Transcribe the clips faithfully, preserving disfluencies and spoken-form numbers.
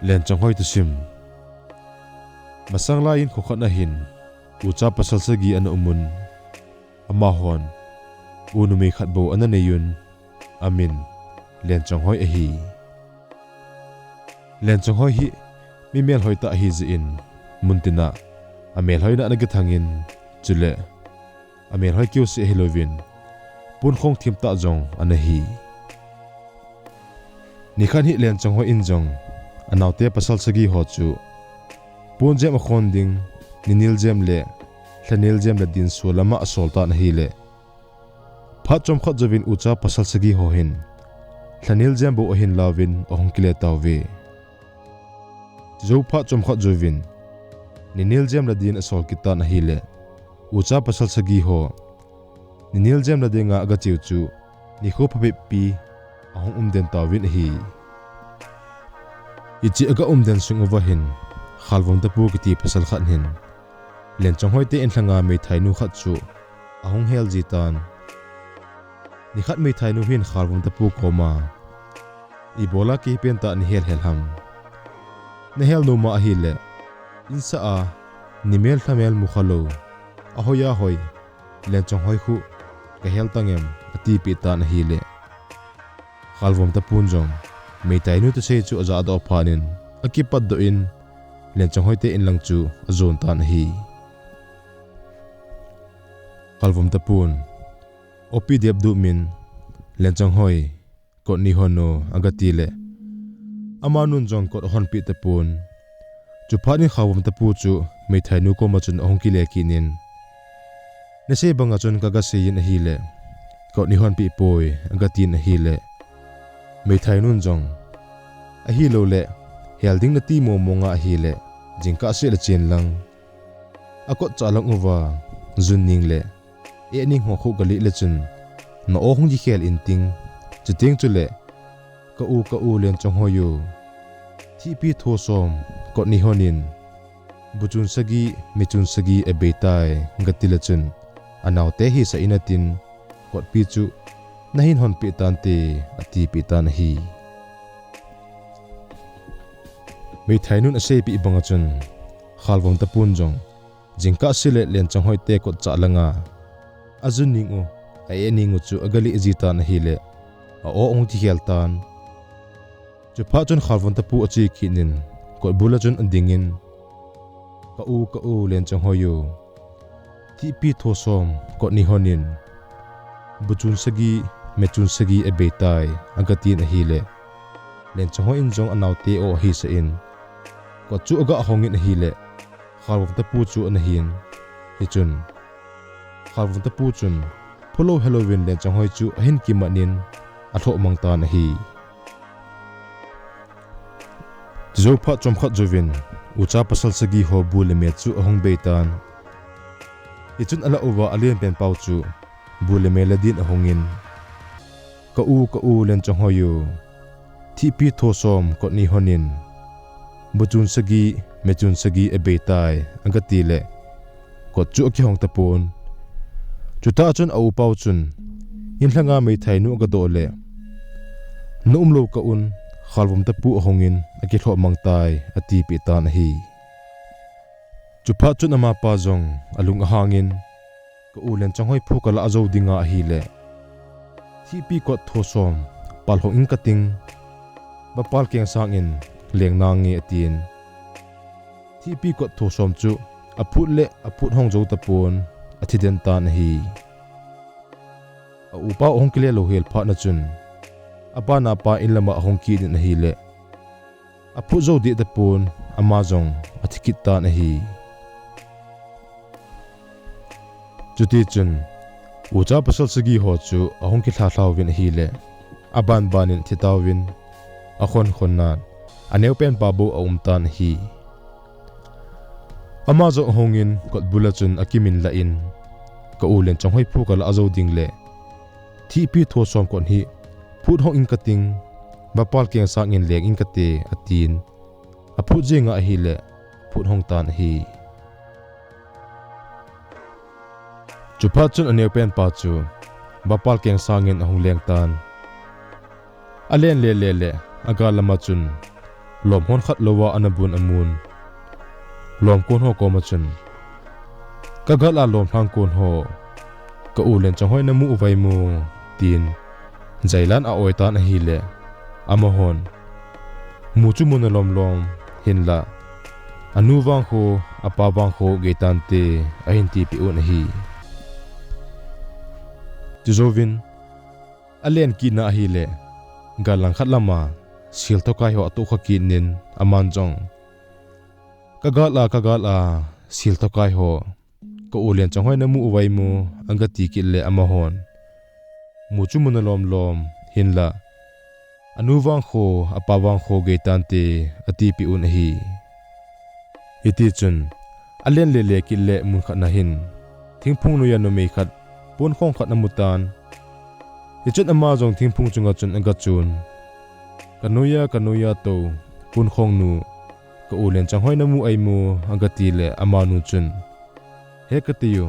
Lenchonghoi thusim. Masang laiyin kho khat ahin, ucha pasal sagi ana umun, amahon u numei khat bou ana neiyun, amin Lenchonghoi ahi. Lenchonghoi hi mi melhoi tah ahi jeh in, muntina amelhoina ana kithangin, chule amelhoi keuse ahilouvin, pon khong thim tah jong ana hi. Nikhat hi Lenchonghoi in jong anaote pasal sagi ho chu pon jem akhon ding, ninel jem le lhanel jem la din solama asol tan ahile, phat chomkhat jouvin ucha pasal sagi ho hin lhanel jem bou ahin lauvin ahung kile tauve. Chujou phat chomkhat jouvin ninel jem la din asol kit tan ahile, ucha pasal sagi ho ninel jem la dinga aga cheu chu nikho phabep pi ahung umden tauvin ahi. Hiche aga umden sung uva hin, Khalvomtapu kiti pasal khat hin Lenchonghoi te inlhanga meithainu khat chu ahung hel jitan. Nikhat meithainu hin Khalvomtapu koma, "Ibola kei pentah nahel hel ham? Nahel nom ahile, insah a nimel lhamel mukhalou, ahoi ahoi, Lenchonghoi khu kahel tangem?" atipeh tan ahile, Khalvomtapun jong meithainu thusei chu ajahdoh phat in, akipatdoh in, Lenchonghoi te inlang chu ajon tan ahi. Khalvomtapun, "Opi dep dumin, Lenchonghoi, kot nihon o," aga tile, amanun jong kot ahonpeh tapon. Chuphat in Khalvomtapu chu meithainu koma chun ahung kile kit in, "Nasei banga chun kaga seiyin ahile, kot neihonpeh poi," aga tin ahile, meithainun jong, "Ahilouleh, hel ding nati mong monga ahile, jingkah seh le chen lang, akot chah lang uva jun ning le eh ning ho khu galih le chun, na-o hung kikhel inting, chuteng chule, ka u, ka u Lenchonghoi u, thihpi tho som kot neihonin, buchun sagi, mechun sagi abeitai," gati le chun, anaote hisah in atin, kotpi chu nahin honpeh tante, atipeh tan ahi. Meithainun aseipeh banga chun, Khalvomtapun jong, jingkah seh le Lenchonghoi te kot chah langa ajun ning u, a-eh ning u chu aga lih jitan ahile, a-o ahung kikhel tan. Chuphat chun Khalvomtapu ache kit in, kotbul a chun adingin, "Ka u, ka u Lenchonghoi u, thihpi tho som kot neihonin, buchun sagi, mechun sagi abeitai," aga tin ahile, Lenchonghoi in jong anaote aw ahisah in, kot chu aga hongin ahile, Khalvomtapu chu ana hin. Hichun, Khalvomtapu chun, phulou helouvin Lenchonghoi chu ahin kimanin, alhoh mang tan ahi. Jou phat chomkhat jouvin, ucha pasal sagi ho bu le me chu ahung beitan. Hichun alah uva alen pen pau chu, bu le me la din ahungin, "Ka u, ka u Lenchonghoi u, thihpi tho som kot neihonin, buchun sagi, mechun sagi abeitai," aga tile, kot chu akihong tapon. Chutah chun a-u pau chun, inlhanga meithainu agadoh le, "Na umlou kah un, Khalvomtapu ahungin, akilhoh mang tai," atipeh tan ahi. Chuphat chun amapa jong alung ahangin, "Ka u Lenchonghoi phu kalah jou dinga ahile, thihpi kot tho som pal hong ing kating, vapal keng sangin leng nange," atin. Thihpi kot tho som chu aphut le aphut hong jou tapon, athi den tan ahi. A-u pau ahung kile louhel phat na chun, apa napa in lama ahung kit in ahile, aphut jou deh tapon, ama jong athi kit tan ahi. Chutichun, ucha pasal sagi ho chu ahung kilhalha uvin ahile, abanbanin athi tauvin, akhonkhon nan, aneopenpa bou aum tan ahi. Ama jong ahungin kotbul a chun akimin lah in, "Ka u Lenchonghoi phu kalah jou ding le, thihpi tho som kot hi phut hong ing kating, vapal keng sangin leng ing kate," atin. Aphut jenga ahile, phut hong tan ahi. Chuphat chun aneopenpa chu vapal keng sangin ahung leng tan. Alen lele le, agal lama chun lom hon khat louva ana bun amun. Lom kon ho koma chun, "Ka gal a lom lhang kon ho, ka u Lenchonghoi namu uvem?" tin jailan a-oi tan ahile, amahon, "Mu chu mu nalom lom, hinlah anu vang kho, apa vang kho gei tante," ahin tipeh un ahi. Chujouvin, alen kitna ahile, gal langkhat lama, sel thokai ho atohkha kit in, aman jong, "Ka gal a, ka gal a, sel thokai ho, ka u Lenchonghoi namu uvem?" aga ti kit le amahon, "Mu chu mu nalom lom, hinlah anu vang kho, apa vang kho gei tante," atipeh un ahi. Hitichun, alen lele kit le mun khat na hin, thingphung noiya numei khat, ponkhong khat amu tan. Hichun ama jong thingphung chunga chun aga chun, "Ka noiya, ka noiya tou, ponkhong nu, ka u Lenchonghoi namu em?" aga ti le amanu chun, "He kati u,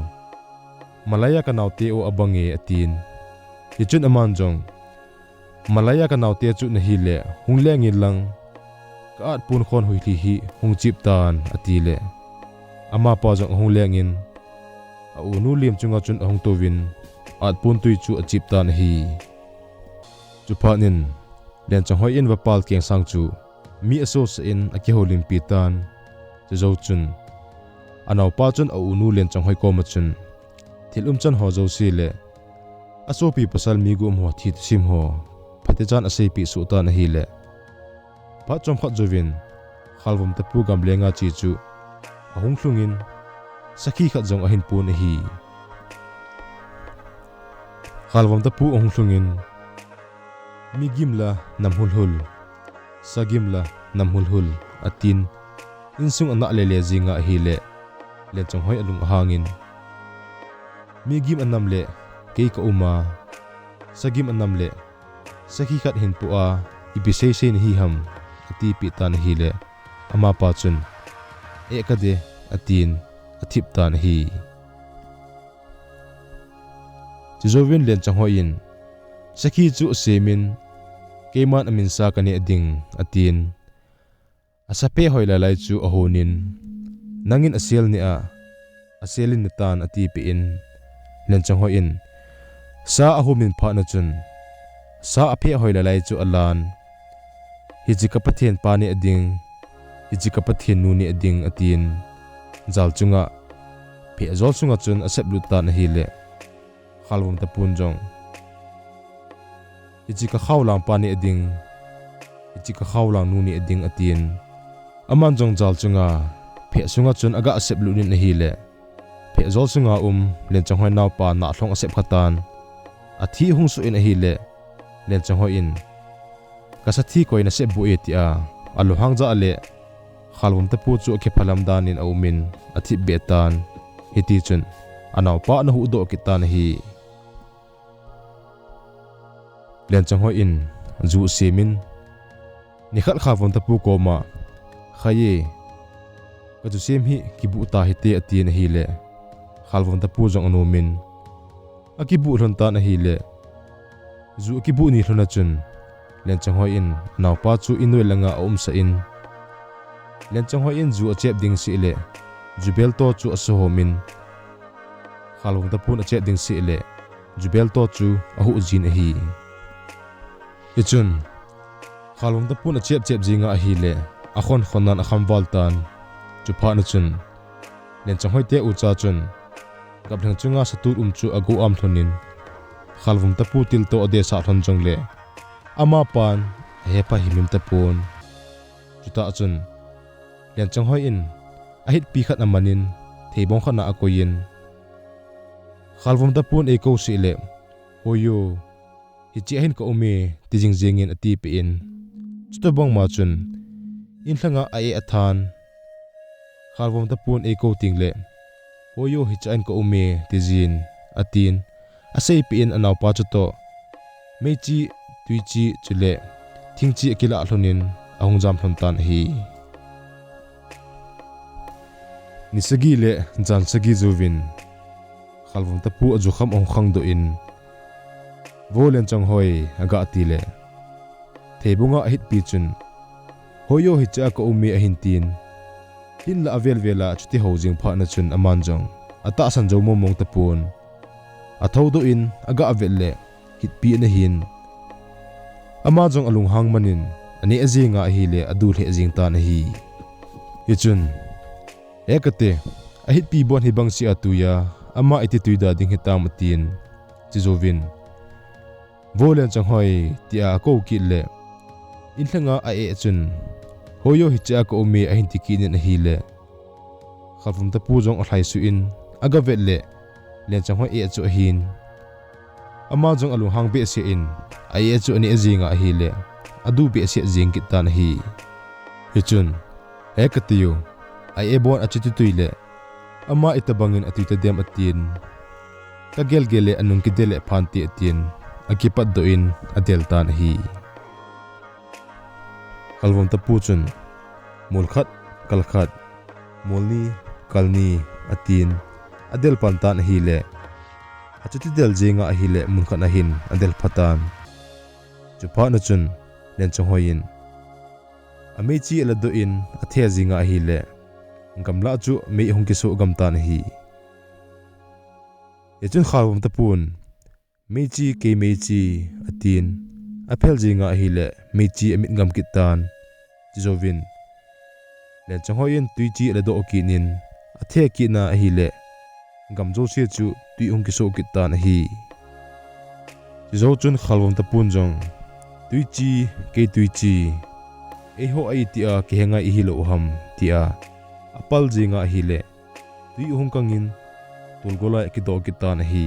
malaiya ka naote u abang e," atin. Hichun aman jong, "Malaiya ka naote chu nahi le, hung leng in lang, ka at ponkhon huilhi hi hung chip tan," ati le, amapa jong ahung leng in, a-unu lim chunga chun ahung touvin, at pontui chu achip tan ahi. Chuphat in, Lenchonghoi in vapal kengsang chu mi asosah in akihoulimpi tan. Chujou chun, anaopa chun a-unu Lenchonghoi koma chun, thil umchan ho jouse le asopi pasal mi gum ho thi thusim ho phatechan aseipeh soh tan ahile, phat chomkhat jouvin, Khalvomtapu gamlenga che chu ahung lhungin, sakhi khat jong ahin pon ahi. Khalvomtapu ahung lhungin, "Mi gim la nam hulhul, sa gim la nam hulhul," atin, insung ana lele jinga ahile, Lenchonghoi alung ahangin, "Mi gim anam le kei ka um a, sa gim anam le sakhi khat hin po a, ipi seisei nahi ham?" atipeh tan ahile, amapa chun, "Eh, ka de," atin, athip tan ahi. Chujouvin Lenchonghoi in, "Sakhi chu asemin, keiman aminsa kaneh ding," atin, asa phehhoi lailai chu ahonin, "Nangin asel ne a, asel in ne tan," atipeh in, Lenchonghoi in, sa ahomin phat na chun, sa aphehhoi lailai chu alan, "Hiche ka Pathen pa neh ding, hiche ka Pathen nu neh ding," atin, jal chunga, pheh jol sunga chun asep lut tan ahile, Khalvomtapun jong, "Hiche ka Khaolang pa neh ding, hiche ka Khaolang nu neh ding," atin. Aman jong jal chunga, pheh sunga chun aga asep lut in ahile, pheh jol sunga um Lenchonghoi naopa Nahlong asep kha tan. Athi hung soh in ahile, Lenchonghoi in, "Ka sathi koi nasep bu e," tia alunghang jah le, Khalvomtapu chu akiphalam dan in aumin, athip be tan. Hitichun, anaopa ana huhdoh kit tan ahi. Lenchonghoi in, ju asemin, nikhat Khalvomtapu koma, "Khai e, ka ju sem hi kibuh ta hite," atin ahile, Khalvomtapu jong anomin, akibuh lhon tan ahile, ju akibuh ni lhon a chun, Lenchonghoi in anaopa chu in noi langa aumsah in, Lenchonghoi in ju achep ding seh le, jubel to chu asahom in, Khalvomtapun achep ding seh le, jubel to chu ahuh jin ahi. Hichun, Khalvomtapun achep chep jinga ahile, akhon khon nan akham val tan. Chuphat na chun, Lenchonghoi te ucha chun, gaplheng chunga satut um chu ago am lhonin, Khalvomtapu tilto adesah lhon jongle, amapan ahepha himhim tapon. Chutah chun, Lenchonghoi in ahitpi khat amanin, theibong khat na akoiyin, "Khalvomtapun eikou seh le, 'Hoi o, hiche a hin ka um e,' ti jing jingin," atipeh in. Chutobang ma chun, in lhanga a-eh athan, "Khalvomtapun eikou tengle, 'Hoi o, hiche a hin ka um e,' tijin," atin, aseipeh in anaopa chutoh, meichih, tuichih, chule thingchih akilah lhonin ahung jam lhon tan ahi. Ni sagi le jan sagi jouvin, Khalvomtapu ajukham ahung khangdoh in, "Vo Lenchonghoi," aga tile, theibonga ahitpi chun, "Hoi o, hichea ka um e," ahin tin. Hinlah avel vel a chuti hou jing phat na chun aman jong atahsan jou mong mong tapon. Athou doh in aga vet le hitpi ana hin. Ama jong alunghang man in aneh jing a ahile adu lheh jing tan ahi. Hichun, "E kate, ahitpi bon hibang seh a tui a, ama iti tui da ding hitam," atin. Chujouvin, "Vo Lenchonghoi," tia akou kit le, in lhanga a-eh chun, "Hoi o, hichea ka um e," ahin ti kit in ahile, Khalvom tapu jong alhai suh in aga vet le, Lenchonghoi eh chu ahin. Ama jong alunghang behseh in, a-eh chu aneh jing a ahile, adu behseh jing kit tan ahi. Hichun, "E kati o, a-eh bon achuti tui le, ama itobang in atui tadem," atin. "Ka gel gel le anung kidel le phante," atin, akipat doh in adel tan ahi. Khalvom tapu chun, "Mol khat, kal khat, mol ni, kal ni," atin, adel pan tan ahile, achuti del jing a ahile, mun khat ahin adel pha tan. Chuphat na chun, Lenchonghoi in ameichi ala doh in athe jing a ahile, gamlah chu mei ahung kisoh gam tan ahi. Hichun Khalvom tapun, "Meichi, kei meichi," atin, aphel jing a ahile, meichi amit gam kit tan. Chujouvin, Lenchonghoi in tuichi ala doh kit in, athe kit na ahile, gam jouse chu tui ahung kisoh kit tan ahi. Chujou chun Khalvom tapun jong, "Tuichi, kei tuichi, eiho a itia kihe ngai ihi lou u ham," tia apal jing a ahile, tui ahung kang in, tolgol a akidoh kit tan ahi.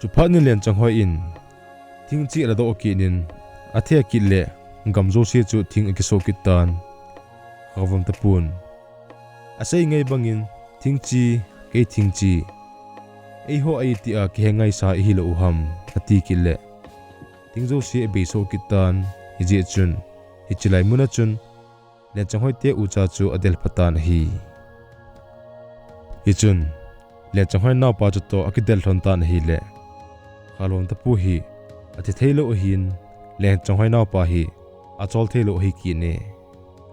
Chuphat in Lenchonghoi in thingchi ala doh kit in, athe kit le, gam jouse chu thing akisoh kit tan. Khalvom tapun, "Asei ngai bang in, thingchi, kei thingchi, eiho a itia kihe ngaisa ihi lou u ham," ati kit le, thing jouse abei soh kit tan. Hijeh chun, hiche lai mun a chun, Lenchonghoi te ucha chu adel pha tan ahi. Hichun, Lenchonghoi naopa chutoh akidel lhon tan ahile, Khalvom tapu hi athi thei lou ahin, Lenchonghoi naopa hi achol thei lou ahi kit e.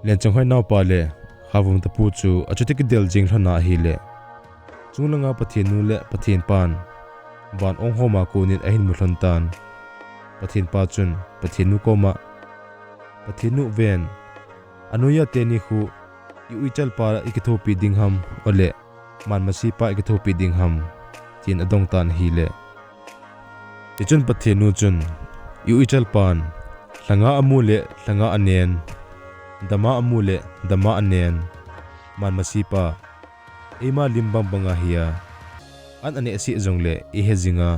Lenchonghoi naopa le Khalvom tapu chu achuti kidel jing lhon a ahile, chunglanga Pathen nu le Pathen pan van ong hom a kon in ahin mu lhon tan. Pathen pa chun Pathen nu koma, "Pathen nu ven, anoiya teni khu i uichal pa ikithopi ding ham, ole manmasi pa ikithopi ding ham?" tin adong tan ahile, hichun Pathen nu chun, "I uichal pan lhanga amu le lhanga anen, dama amu le dama anen, manmasi pa eima lim bang bang ahi a, an aneh seh jongle ihe jing a,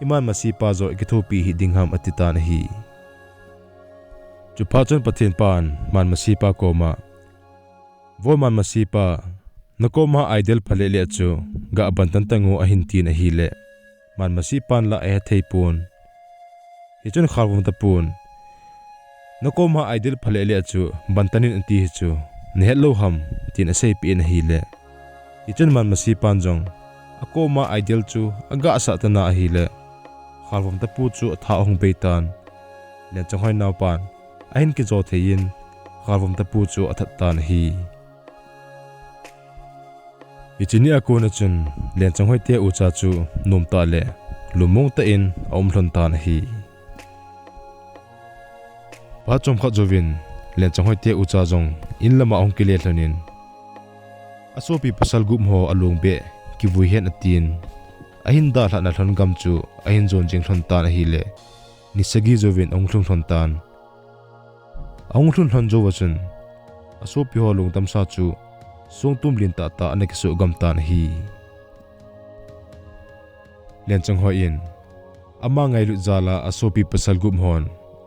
imanmasi pa joh ikithopi hih ding ham?" ati tan ahi. Chuphat chun Pathen pan manmasi pa koma, "Vo manmasi pa, nakoma idol phalele chu ga bantan tan o," ahin tin ahile, manmasi pan la ahe thei pon. Hichun Khalvom tapun, "Nakoma idol phalele chu bantan in ati hichu, nahet lou ham?" tin aseipeh in ahile, hichun manmasi pan jong akoma idol chu aga sah tan ahile, Khalvom tapu chu atha ahung bei tan. Lenchonghoi naopan ahin kijo thei in, Khalvom tapu chu athat tan ahi. Hiche ni a kona chun Lenchonghoi te ucha chu nomtah le lungmong tah in aum lhon tan ahi. Phat chomkhat jouvin Lenchonghoi te ucha jong in lama ahung kile lhon in, asopi pasal gup ho alung beh kivui hen atin, ahin dalhah na lhon gam chu ahin jon jing lhon tan ahile, ni sagi jouvin ahung lhung lhon tan. Ahung lhun lhon jouva chun, asopi ho lungdamsa chu songtum lin tahtah ana kisoh gam tan ahi. Lenchonghoi in, ama ngailut jal a asopi pasal gup hon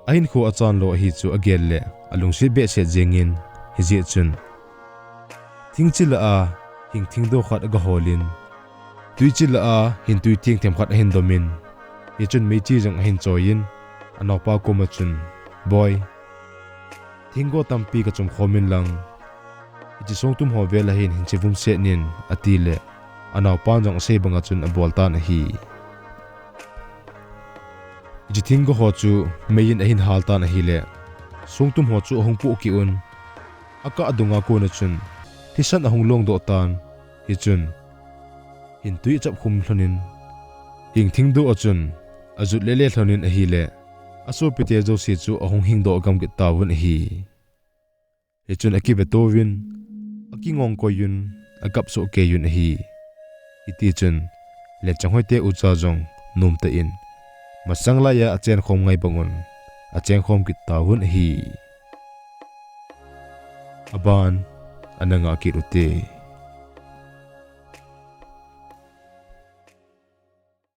ahinkho achan lo ahi chu agel le alungset behseh jengin, hijeh chun, thingchi lah a hing thingdo khat aga holin, twichi lah a hin twi thengthem khat ahin domin, hichun meichi jong ahin choiyin, anaopa koma chun, "Boi, thinggo tampi kachom khomin lang, hiche songtum ho vel a hin hin chevum set in," atile, anaopan jong asei banga chun abol tan ahi. Hiche thinggo ho chu meiyin ahin hal tan ahile, songtum ho chu ahung pohkeh un, akah adunga kona chun thisan ahung longdoh tan. Hichun hintui achap khum lhonin, hing thingdoh a chun ajut lele lhonin ahile, asopite jouse chu ahung hingdoh gam kit tauvin ahi. Hichun akivetouvin, akingong koiyun, akap soh keiyun ahi. Hitichun Lenchanghoite ucha jong nomtah in, masang laiya achenkhom ngai bangun, achengkhom kit tauvin ahi. Aban ana ngah kit ute.